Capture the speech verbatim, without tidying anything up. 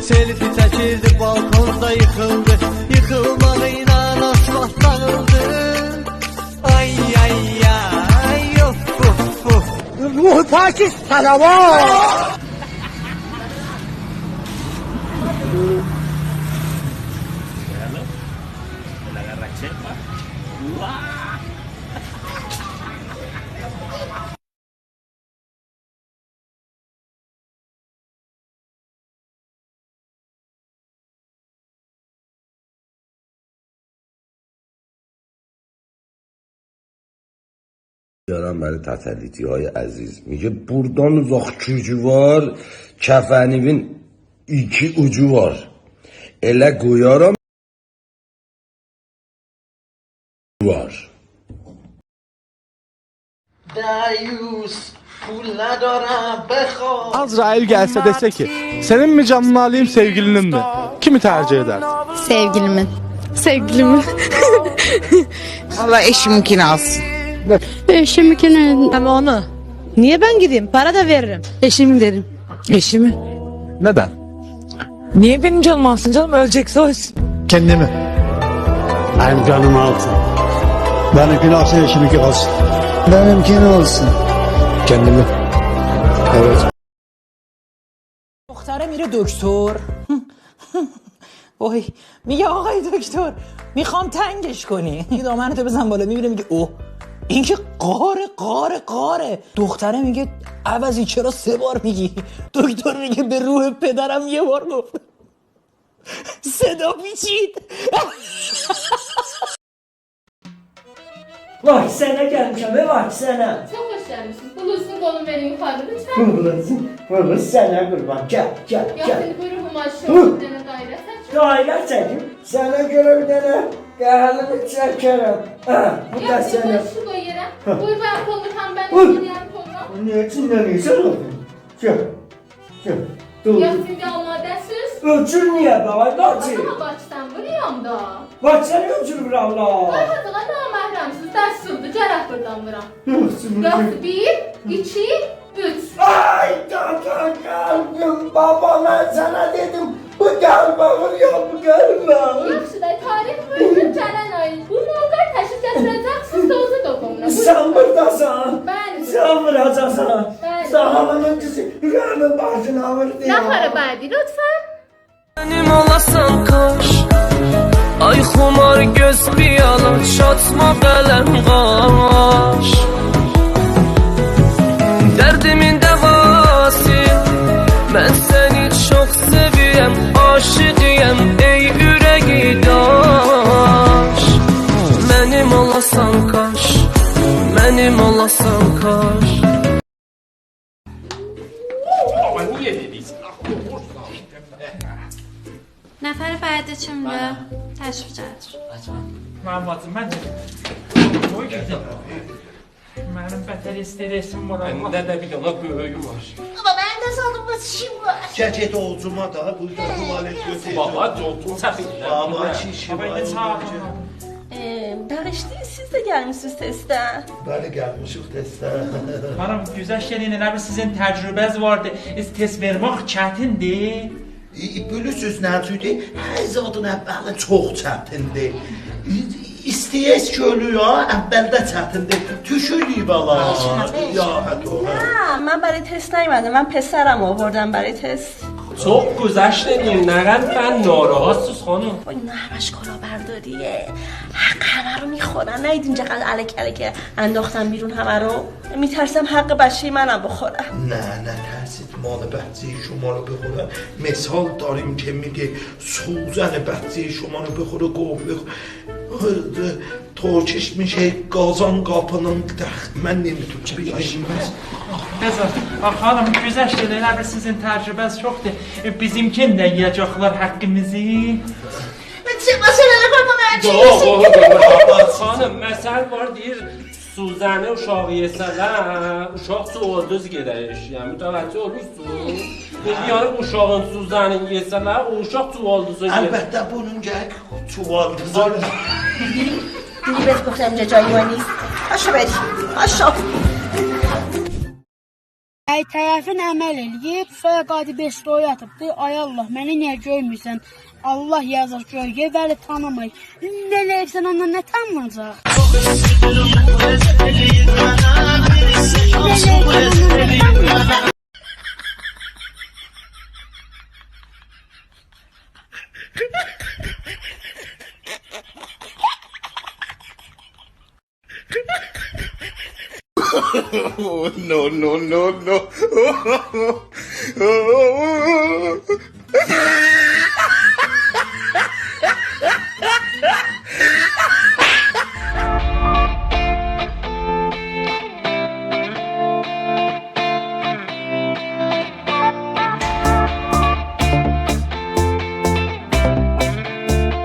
سلفی چکیردی، بالکوندا ییخیلدی. ییخیلماغی ایله آسفالت داغیلدی. آی، آی، آی، اوف، اوف، اوف. روح پاکیز، صلوات. دارم برای تتلی‌چی‌های عزیز. میگه: «بوردان اوزاق گوجو وار، کفنیوین ایکی اوجو وار. ائله قویارام وار.» دئیوس، پول ندارم، بخوام. عزرائیل گلسه دئسه کی: «سنین می جانینی آلاییم، سئوگیلینین می؟» کیمی ترجیح ائدردین؟ سئوگیلیمی. سئوگیلیمی. والله ائشیمینکینی آلسین. ائشیمینکینی. آمما اونو نییه من گئدیم؟ پارا دا وئریرم. ائشیمی دئدیم. ائشیمی. ندن؟ نییه منیم جانیمی آلسین جانیم؟ اؤله‌جکسه اؤلسون. Kendimi. Benim canımı alsın. Benimkini alsın, eşiminki kalsın. Benimkini alsın. Kendimi. Evet. دختره میره دکتر. وای، میگه: «آقای دکتر، می‌خوام تنگش کنی.» میگه: «دامنتو بزن بالا.» می‌بینه، میگه: «اوه، این که قاره، قاره، قاره.» دختره میگه: «عوضی، چرا سه بار میگی؟» دکتر میگه: «به روح پدرم یه بار گفت.» صدا پیچید. وای سنه گلمیشم، ائ، وای سنه. چوخ خوش گلمیشسینیز. بلوزونو قولون وئرین یوخاری، لطفاً. بلوزون، بلوز سنه قوربان. گل، گل، گل. یوخ، ایندی بویورون، بو ماشینی بیر دنه دایره چکین. دایره چکیم. سنه گؤره بیر دنه قهرلی چکرم. ها، بو دا سنه. یوخ، بو شو قوی یئره. ها. قوی، من پولو تام، من ها. ائله‌یم پولو. نییه ایچیندن ایسن اولدون؟ گل. گل، دور. یوخ، سیز ده آماده‌سیز. اؤچور نییه، بابا، باجی؟ آمما باجی سن وورویام دا. باجی سنی اؤچور وورارلار. آی، حاجی، نامحرمسیز، دستوردور، گرک بوردان وورام. یوخ، سنی یوخ، بیر، ایکی، اوچ. آی، قاقا قلبیم، بابا، من سنه دئدیم، بو قلبه وور یا، بو قلبه. یاخشی دا، تاریخ بویورور، گلن آی بو موقع تشریف گتیره‌جکسینیز، دوزو دوغومونا. سن بویورون. بورداسان. بلی. سن ووراجاقسان. بلی. ساغ اولون قیزی، اوره‌ییمین باشینا ووردو. نه خارا بعدی، لطفاً. منیم اولاسان کاش، آی خومار گؤز پیالا، چاتما قلم قاش. دردیمین دواسی، من سنی چوخ سئویرم، عاشیقییم، ای اورگی داش. منیم اولاسان کاش، منیم اولاسان کاش. بابا، نییه دئدیک؟ نفر بعدی کیمدیر؟ بله. تشریف گتیر. عجب. منیم باجیم، من... قوی گئدیم. منیم بتر استرسیم وار، آمما منده ده بیر دنه بؤیویو وار. بابا، منیم ده سالیمدا شیشیم وار. گل گئت اووجوما دا، بورادا توالت گؤتور. بابا، جوتون سفیدده. بابا، شیشی وار. بابا، ایندی چاغیرین. ائ، باغیشلایین، سیز ده گلمیسینیز تسته؟ بلی، گلمیشیک تسته. خانیم، گذشت ائله‌یین، ائله بیل سیزین تجربه‌ز واردی. ائ، تست وئرمک چتیندیر. ائ، بیلیرسینیز نه اوچوندور؟ هر زادین اوّلی چوخ چتیندیر. ائ، استرس گؤلو یا، اوّلده چتیندیر. دوشوروک بالا. باشه، باشه. یا، حتی او، هه. نه، من برای تست نیومدم. من پسرم آوردم برای تست. چوخ گذشت ائله‌یین، نه قدر ناراحتسیز خانیم؟ وای، اینا همش کلاهبرداریه. حق همه رو می‌خورن. ندیدین چقدر الک الک انداختن بیرون همه رو؟ می‌ترسم حق بچهٔ منم بخوره. نه، نترسید مال بچهٔ شما رو بخوره. مثال داریم که میگه سوزن بچهٔ شما رو بخوره، گفت ترکیش می‌شه گازان قاپی‌نین دخ-، من نمی‌تونم. بذار، آخ، خانیم، گذشت ائله‌یین، ائله بیل سیزین تجربه‌ز چوخدور. ائ، بیزیمکینی ده یئیه‌جکلر حقیمیزی. من چه مسئله بابا، من... یوخ، یوخ، یوخ، یوخ. خانیم، مثل وار، دئییر، سوزنی اوشاغا یئسه‌لر، اوشاق چووالدیز گئدر ائشییه. متوجه اولورسونوز؟ یعنی اوشاغین سوزنینی یئسه‌لر، او اوشاق چووالدیزا گئدر. البته، بونون گرک چووالدیزا. دیدی بهت گفتم اینجا جای ما نیست. پاشو بریم. پاشو. ای طرفین عمل ائله‌ییب، سونرا قالیب استوری آتیبدی: «آی الله، منی نییه گؤرمورسن؟ الله یازیق گؤر، یئ، ولی تانیمیر.» نه ائله‌ییب، سن اوندان نه تانیناجاق؟ Oh, no, no, no, no.